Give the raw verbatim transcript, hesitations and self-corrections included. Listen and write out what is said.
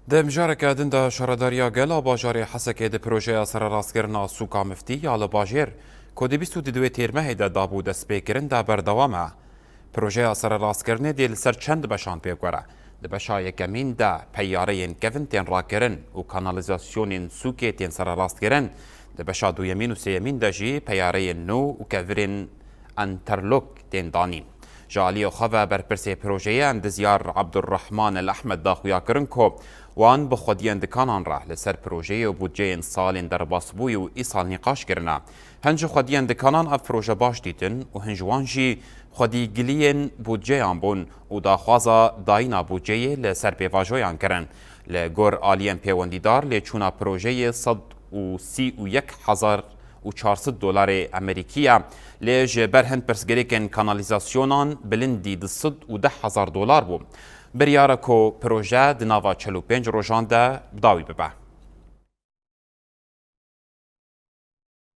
Di mijareke din de Şaredariya Gel a bajarê Hesekê di projeya sererastkirina sûka Miftî ya li bajêr ku di bîst û duwê Têrmehê de dabû destpêkirin de berdewam e. Projeya sererastkirinê dê li ser çend beşan pê guhere. Di beşa yekemîn de peyareyên kevin tên rakirin û kanalîzasyonên sûkê tên sererastkirin. Di beşa duyemîn û sêyemîn de jî peyareyên nû û kevirên enterlok tên danîn. Ji aliyê xwe ve berpirsê projeyê endizyar Abdurrahman El Ehmed daxuya kirin ku wan bi xwediyên dikanan re li ser projeyê û budceyên salên derbasbûyî û îsal nîqaş kirine. Hin ji xwediyên dikanan ev proje baş dîtin û hin ji wan jî xwedîgiliyên budceyan bûn û daxwaza dayîna budceyê li ser pêvajoyan kirin. Li gor aliyên pêwendîdar, lêçûna projeyê sed û sî û yek hezar û çar sed dolarê Amerîkî ye, lê ji ber hin pirsgirêkên kanalîzasyonan bilindî du sed û deh hezar dolar bû. Biryar e ku proje di nava çel û pênc rojan de bi dawî bibe.